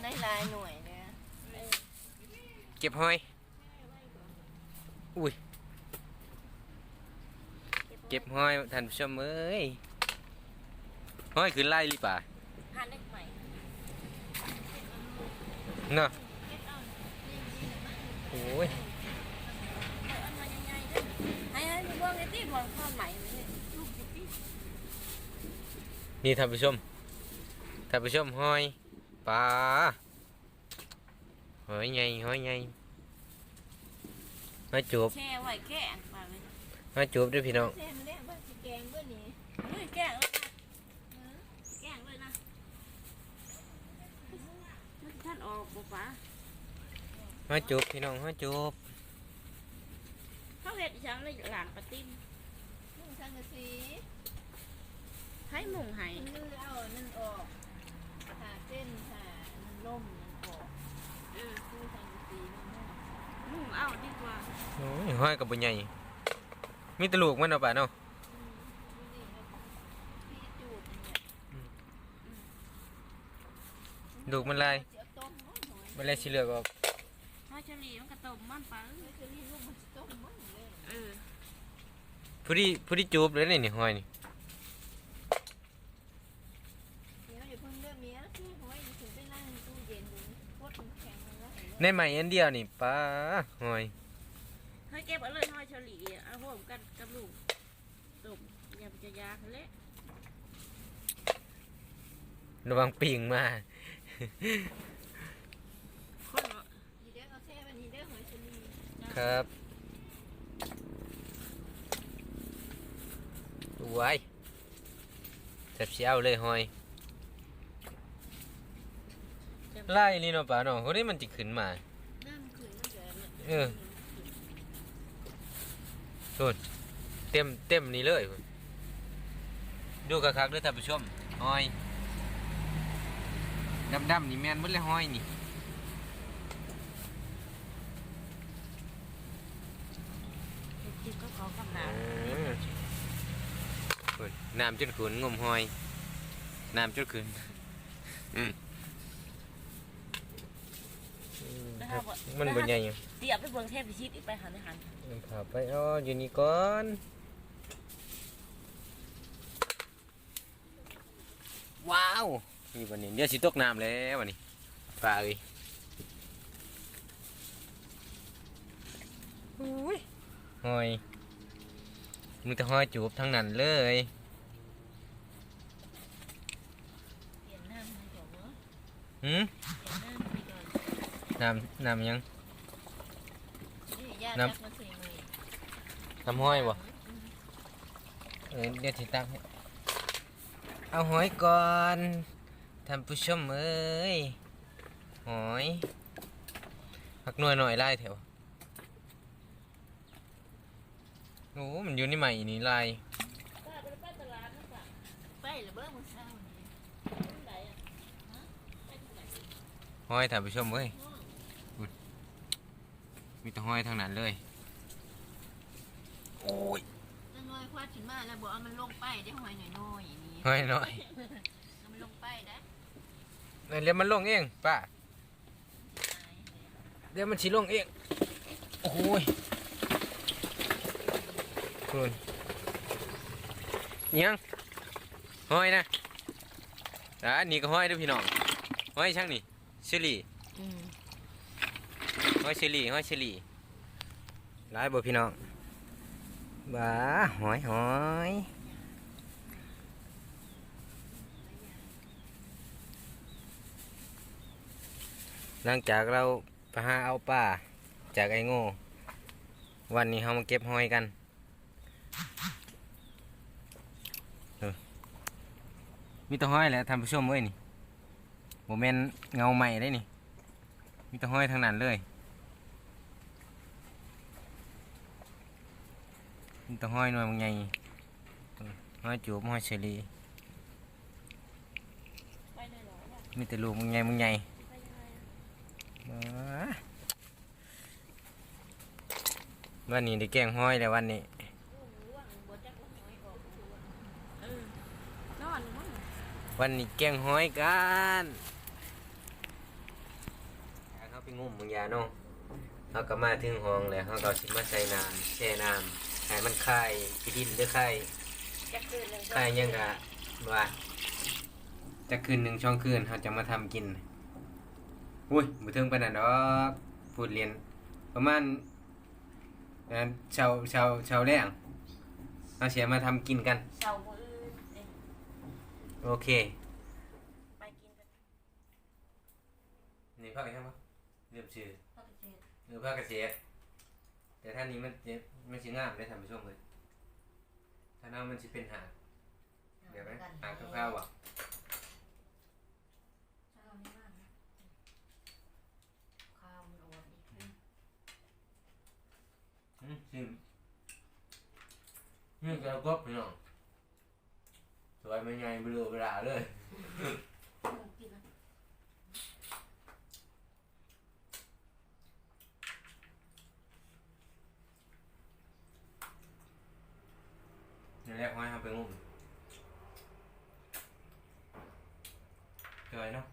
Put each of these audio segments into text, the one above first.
ໄດ້ຫຼາຍໜ່ວຍເດີ. ເກັບຫອຍ. ອຸ້ຍ ເກັບຫອຍ ທ່ານຜູ້ຊົມເອີຍ, ຫອຍຂຶ້ນຫຼາຍອີ່ຫຼີປາ. ຫາເດັກໃໝ່ເນາະ. ໂອ້ຍ ໃຫ້ ໃຫ້ບ່ວງໄອ້ຕິ ບ່ວງທອດໃໝ່ນີ້ ລູກຢູ່ຕິ. ນີ້ທ່ານຜູ້ຊົມ ທ່ານຜູ້ຊົມ ຫອຍ ປາ ຫອຍໃຫຍ່ ຫອຍໃຫຍ່ ຫອຍຈູບ. ແຊ່ໄວ້ແກງປາເວີຍ ຫອຍຈູບເດີພີ່ນ້ອງ. ແຊ່ມື້ແລງວ່າຊິແກງເບິດນີ້. ເຮີ້ຍ ແກງເລີຍນະ ເອີ ແກງເລີຍນະ. ມັນຊິທັນອອກບໍ່ປາ? ຫອຍຈູບພີ່ນ້ອງ ຫອຍຈູບ. ເຮົາເຮັດອີ່ຫຍັງໃນຫຼານປາຕິມ? ມຸງສັງກະສີ. ໃຜມຸງໃຫ້? ມືເອົາອັນນັ້ນອອກ ຜ້າເຕັນ ຜ້າອັນນັ້ນລົມນັ້ນອອກ. ເອີ ຊື້ສັງກະສີມາມຸງ ມຸງເອົາດີກວ່າ. ໂອ້ຍ ຫອຍກໍບໍ່ໃຫຍ່ ມີແຕ່ລູກມັນເນາະປາເນາະ. ອືມ ລູກມັນຫຼາຍ ຊິເອົາຕົ້ມບໍ່ຫອຍ? ບັດແລ້ວຊິເລືອກອອກ. ຫອຍເຊີຣີມັນກໍຕົ້ມມັນໄປ ຫອຍເຊີຣີລູກມັນຊິຕົ້ມມັນແຫຼະ. ເອີ ພໍດີ ພໍດີຈູບເລີຍນີ້ ຫອຍນີ້. ດຽວຢ່າເພິ່ງເດີເມຍ ຊື້ຫອຍນີ້ຂຶ້ນໄປລ້າງຕູ້ເຢັນ ກົດນ້ຳແຂງມັນໄວ້. ໃນໄມ້ອັນດຽວນີ້ ປາ ຫອຍ. ເຮີ້ຍ ເກັບເອົາເລີຍ ຫອຍເຊີຣີ ເອົາຮ່ວມກັນກັບລູກຕົ້ມ ຢ່າໄປຈະຢາກຫັ້ນແຫຼະ. ລະວັງປີງມາ ຄົນເນາະ. ນີ້ເດີ ເອົາແຊ່ໄວ້ນີ້ເດີ ຫອຍເຊີຣີ. ຄັບ. ໂອ້ຍ ແຊບຊິເອົາເລີຍຫອຍ. ຫຼາຍອີ່ຫຼີເນາະປາເນາະ ໂຫ ນີ້ມັນຊິຂຶ້ນມາ. ນ້ຳຂຶ້ນມັນກໍ ເອີ ພຸ້ນ ເຕັມ ເຕັມນີ້ເລີຍ. ດູຄັກໆເດີທ່ານຜູ້ຊົມ ຫອຍດຳໆນີ້ແມ່ນໝົດແຫຼະ ຫອຍນີ້. ເຮັດກິນກັບເຂົ້າກັບນ້ຳ. ເອີ ພຸ້ນ ນ້ຳຈົນຂຸ້ນ ງົມຫອຍ ນ້ຳຈົນຂຸ້ນ. ອືມ ມັນບໍ່ໃຫຍ່. ຕຽບໄປເບິ່ງແທບຊິຊິດອີກໄປຫັ້ນ ໄປຫັ້ນ ພາໄປ. ອໍ ຢູ່ນີ້ກ່ອນ. ວ້າວ ນີ້ບັດນີ້ ດຽວຊິຕົກນ້ຳແລ້ວບັດນີ້ ປາເອີຍ. ໂອ້ຍ ຫອຍ ມີແຕ່ຫອຍຈູບທັງນັ້ນເລີຍ. ປ່ຽນນ້ຳໃຫ້ເຂົາບໍ່? ຫື? ນ້ຳ ນ້ຳຫຍັງ? ນ້ຳ ນ້ຳຫອຍບໍ່? ເອີ ດຽວຊິຕັກໃຫ້. ເອົາຫອຍກ່ອນ ທ່ານຜູ້ຊົມເອີຍ. ຫອຍ ໝາກໜ່ວຍນ້ອຍຫຼາຍແທ້. ໂອ້ ມັນຢູ່ໃນໄມ້ນີ້ຫຼາຍ. ໄປລະເບິ່ງມື້ເຊົ້ານີ້ ຫອຍ ທ່ານຜູ້ຊົມເອີຍ. ພຸ້ນ ມີແຕ່ຫອຍທັງນັ້ນເລີຍ. ໂອ້ຍ ນ້ອຍຄວັດຂຶ້ນມາແລ້ວບໍ່ເອົາມັນລົງໄປເດ້ ຫອຍນ້ອຍໆນີ້ ຫອຍນ້ອຍ ເອົາມັນລົງໄປໄດ້. ແລ້ວມັນລົງເອງ ປ້າ. ດຽວມັນຊິລົງເອງ. ໂອ້ຍ ພຸ້ນ ຫຍັງ? ຫອຍນະ. ອ່າ ນີ້ກໍຫອຍເດີພີ່ນ້ອງ. ຫອຍຫຍັງນີ້? ເຊີຣີ. ອືມ ຫອຍເຊີຣີ ຫອຍເຊີຣີ. ຫຼາຍບໍ່ພີ່ນ້ອງ? ວ້າ ຫອຍ ຫອຍ. ຫຼັງຈາກເຮົາໄປຫາເອົາປາຈາກໄອ້ໂງ່, ວັນນີ້ເຮົາມາເກັບຫອຍກັນ. ເອີ ມີແຕ່ຫອຍແຫຼະທ່ານຜູ້ຊົມເອີຍ, ນີ້ບໍ່ແມ່ນເງົາໄມ້ເດ້ນີ້. ມີແຕ່ຫອຍທັງນັ້ນເລີຍ, ມີແຕ່ຫອຍໜ່ວຍບັກໃຫຍ່, ຫອຍຈູບ ຫອຍເຊີຣີ, ມີແຕ່ລູກບັກໃຫຍ່ ບັກໃຫຍ່. ວັນນີ້ໄດ້ແກງຫອຍແລ້ວ ວັນນີ້. ເອີ ນອນຢູ່. ວັນນີ້ແກງຫອຍກັນ. ໄປງຸ້ມບາງຢ່າງເນາະ. ເຮົາກໍມາເຖິງຫ້ອງແລ້ວ ເຮົາກໍຊິມາໃສ່ນ້ຳ ແຊ່ນ້ຳໃຫ້ມັນຄາຍຂີ້ດິນ ຫຼືຄາຍ ຈັກຄືນໜຶ່ງ ຄາຍຫຍັງກະວ່າ ຈັກຄືນໜຶ່ງສອງຄືນ ເຮົາຈັ່ງມາທຳກິນ. ອຸ້ຍ ບໍ່ເຖິງປານນັ້ນດອກ ພູດຫຼິ້ນ ປະມານ ເອີ ເຊົ້າ ເຊົ້າ ເຊົ້າແລງ ເຮົາຊິມາທຳກິນກັນ ເຊົ້າມື້ອື່ນເດ້. ໂອເຄ ໄປກິນກັນ. ນີ້ຜັກຫຍັງວະ? ລືມຊື່. ຜັກກະເສດ. ເອີ ຜັກກະເສດ. ແຕ່ທາງນີ້ມັນ ມັນຊິງາມເດ້ທ່ານຜູ້ຊົມເອີຍ. ທາງນັ້ນມັນຊິເປັນຫາກ ຫາກແບບນັ້ນ ຫາກຂາວໆ ອະ. ຂາວມັນອອກດີ. ອືມ ຊິມ ນີ້ແຈ່ວກົບ ພີ່ນ້ອງ. ສວຍແມ່ໃຫຍ່ເບລົເບລາເລີຍ. ນີ້ແຫຼະ ຫອຍເຮົາໄປງຸ້ມ ຈ່ອຍເນາະ.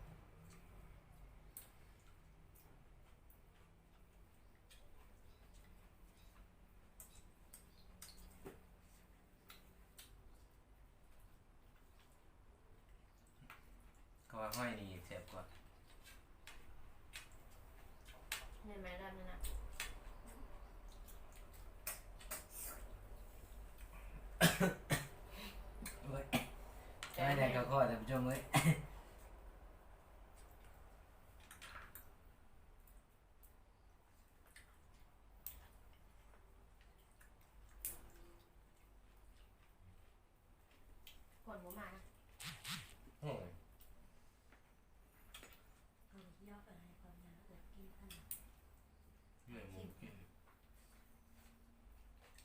ເຂົາວ່າຫອຍນີ້ແຊບກວ່າ ແມ່ນໄໝລະນັ້ນນະ. ໂອ້ຍ ຫາຍແດ່ເຂົ້າຄໍທ່ານຜູ້ຊົມເອີຍ. ຄົນບໍ່ມານະ. ໂອ້ຍ ເອົາຢາໄປໃຫ້ຄວາມຢາເອີດກິນອັນ ເມື່ອຍໝູກິນ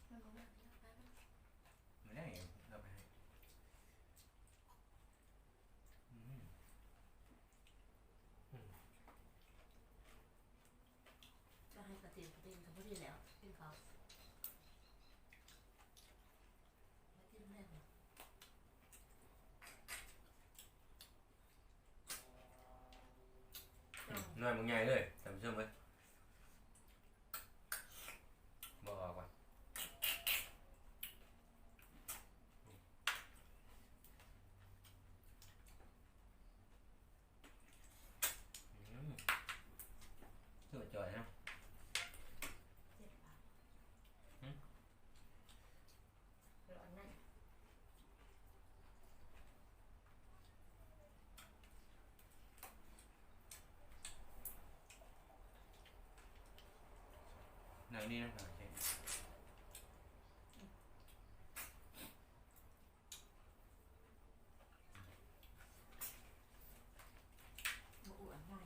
ມັນບໍ່ມາ ຢາໄປ ມື້ໃດເອົາໄປໃຫ້. ອືມ ອືມ ຈະໃຫ້ກະຕິນ ກະຕິນກໍພໍດີແລ້ວ ກິນເຂົ້າ ກະຕິນແລ້ວ. ອືມ ໜ່ວຍບັກໃຫຍ່ເລີຍ ທ່ານຜູ້ຊົມເອີຍ. ບໍ່ອອກວ່ະ. ອືມ ຄືວ່າຈ່ອຍເນາະ. ເຈັບປາກ. ຫຶ? ແລ້ວອັນນັ້ນ ແນວນີ້ນະ ບໍ່ອ້ວນຫອຍ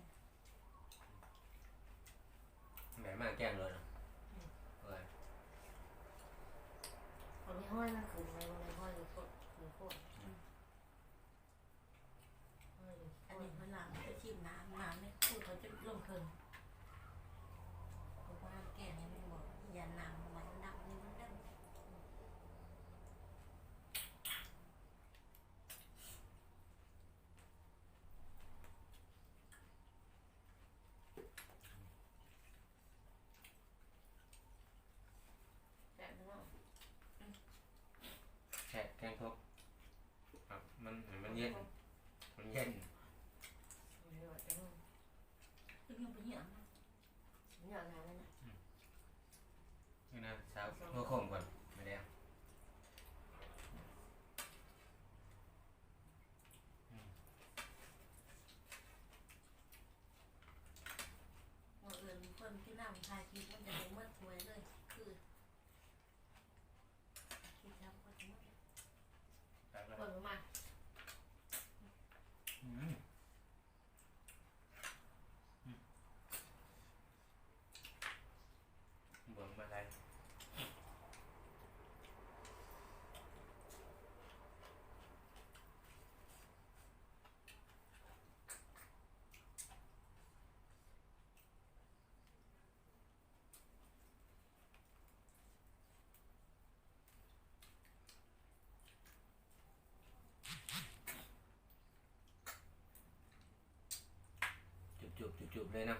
ແມ່ນມາແກງເລີຍເນາະ. ອືມ ເອີຍ ເຂົາມີຫອຍມັນຂຶ້ນໄວ້ ບໍ່ແມ່ນຫອຍຢູ່ໂພດ ຢູ່ໂພດ. ອືມ ອັນນີ້ເພິ່ນລ້າງໄປຊີມນ້ຳ ນ້ຳນີ້ ເຂົາຈະລົງເທິງ ເພາະວ່າແກງນີ້ມັນບໍ່ ຢ້ານນ້ຳມັນດຳ ນີ້ມັນດຳ. ແຊບເນາະ. ແຊບ ແກງກົບ ມັນ ມັນເຢັນ ມັນເຢັນ. ເອີ ເອີ ເອີ ເປັນຫຍັງບໍ່ເຫຍາະນະ? ເຫຍາະນະ. ອືມ ນີ້ນະ ສາວຫົວໂຄ້ງກ່ອນ ມາແດງ. ອືມ ມື້ອື່ນຄົນກິນນ້ຳຖ່າຍຄລິບ ມັນຈະໄດ້ໝົດຖ້ວຍເລີຍ ຄື ກິນແລ້ວຄົນໝົດ ຕັກແລ້ວ ຄົນມາ. ອືມ ອືມ ເບິ່ງມາໄດ້. ຈູບໆ ຈູບໆ ເລີຍເນາະ.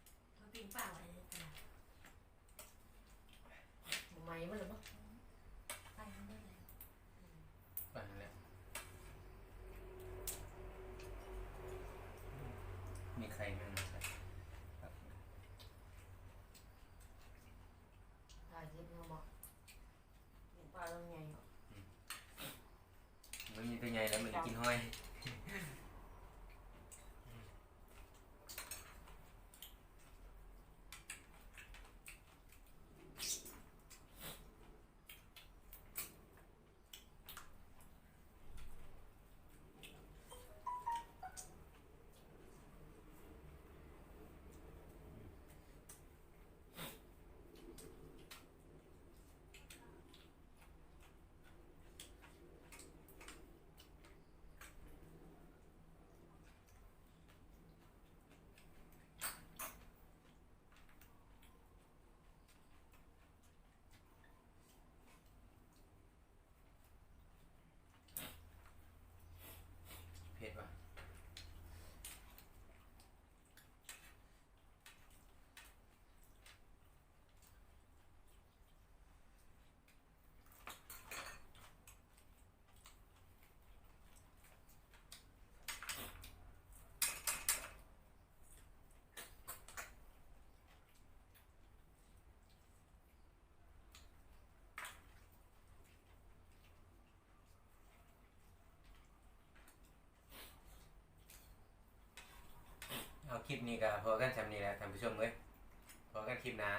ເຮົາປີ້ງປາໄວ້ເດ້ຕະຫຼາດ ບໍ່ໄໝ້ເບິດແລ້ວບໍ່? ໄປເບິດແລ້ວ ໄປຫັ້ນແຫຼະ ມີໄຂ່ແມ່ນບໍ່? ຖ່າຍຄລິບເຮົາບໍ່? ເຫັນປາໂຕໃຫຍ່ເນາະ ອືມ ມັນມີແຕ່ໃຫຍ່ແລ້ວ ມັນໄດ້ກິນຫອຍ. ເຜັດຫວາ? ເອົາ ຄລິບນີ້ກໍພໍກັນສ່ຳນີ້ແຫຼະທ່ານຜູ້ຊົມເອີຍ ພໍກັນຄລິບໜ້າ.